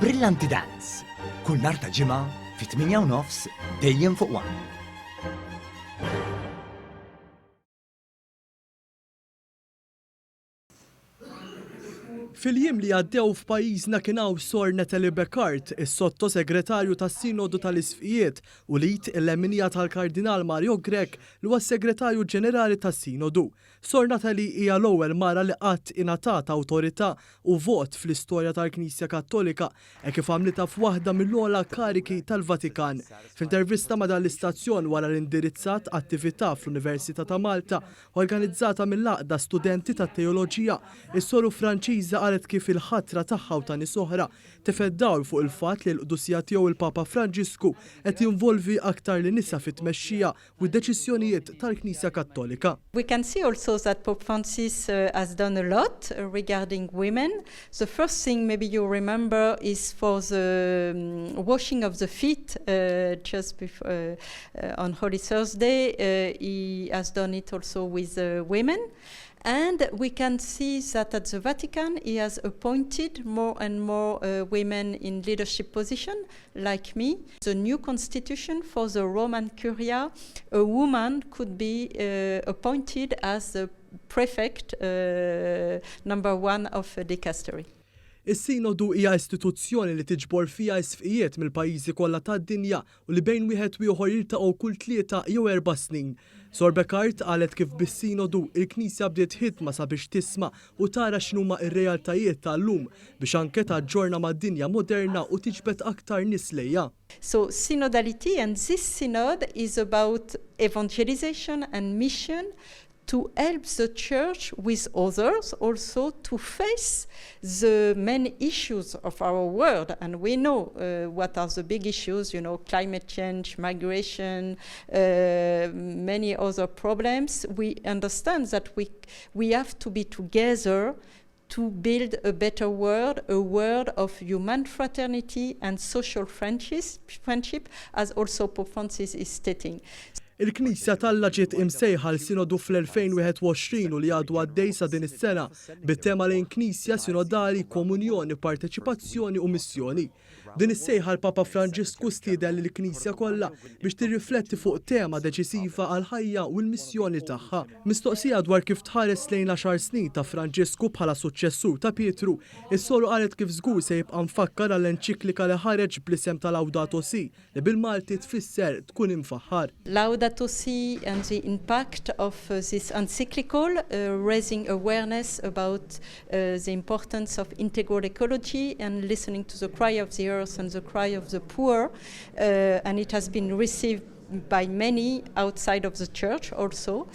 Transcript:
Brillanti Dance, kull nhar ta' Ġimgħa fit-8:30 dejjem fuq One. Fil-jiem li għaddew f'pajjiżna kien hawn Sor Natalie Becquart, is-Sotto Segretarju tas-Sinodu tal-Isqfijiet u l-id il-leminija tal-Kardinal Mario Grech li huwa s-Segretarju Ġenerali tas-Sinodu. Sor Natalie hija l-ewwel mara li qatt ingħatat awtorità u vot fl-istorja tal-Knisja Kattolika hekk kif għamlitha f'waħda mill-ogħla kariki tal-Vatikan. F'intervista ma' dan l-istazzjon wara li indirizzat attività fl-Università ta' Malta organizzata mill-Għaqda Studenti tat-Teoloġija, is-soru Franċiża qalet kif il-ħatra tagħha u ta' nies oħra tefgħet dawl fuq il-fatt li l-Qdusija Tiegħu l-Papa Franġisku qed jinvolvi aktar lin-nisa fit-tmexxija u d-deċiżjonijiet tal-Knisja Kattolika. We can see also that Pope Francis has done a lot regarding women. The first thing maybe you remember is for the washing of the feet just before on Holy Thursday he has done it also with women. And we can see that at the Vatican he has appointed more and more women in leadership position, like me. The new constitution for the Roman Curia, a woman could be appointed as the prefect number one of dicastery. Is-Sinodu hija istituzzjoni li tiġbor fiha isqfijiet mill-pajjiżi kollha tad-dinja u li bejn wieħed u ieħor jiltaqgħu kull 3 jew 4 snin. Sor Becquart qalet kif bis-Sinodu il-Knisja bdiet ħidma sabiex tisma' u tara x'inhuma ir-realtajiet tal-lum biex anke taġġorna mad-dinja moderna u tiġbed aktar nies lejha. So synodality and this synod is about evangelization and mission to help the church with others also to face the main issues of our world. And we know what are the big issues, climate change, migration, many other problems. We understand that we have to be together to build a better world, a world of human fraternity and social friendship, as also Pope Francis is stating. Il-Knisja t'Alla ġiet imsejħa l-Sinodu fl-2021 u li għadu għaddej sa din is-sena bit-tema lejn Knisja Sinodali, Komunjoni, Parteċipazzjoni u Missjoni. Din is-sejħa l-Papa Franġisku stieden lill-Knisja kollha biex tirrifletti fuq tema deċisiva għal-ħajja u l-missjoni tagħha. Mistoqsija dwar kif tħares lejn 10 snin ta' Franġisku bħala suċċessur ta' Pietru, is-soru qalet kif żgur se jibqa' mfakkar għall-enċiklika li ħareġ bl-isem ta' Laudato Si li bil-Malti tfisser tkun imfaħħar. Laudato Si and the impact of this encyclical, raising awareness about the importance of integral ecology and listening to the cry of the earth and the cry of the poor, and it has been received by many outside of the church also.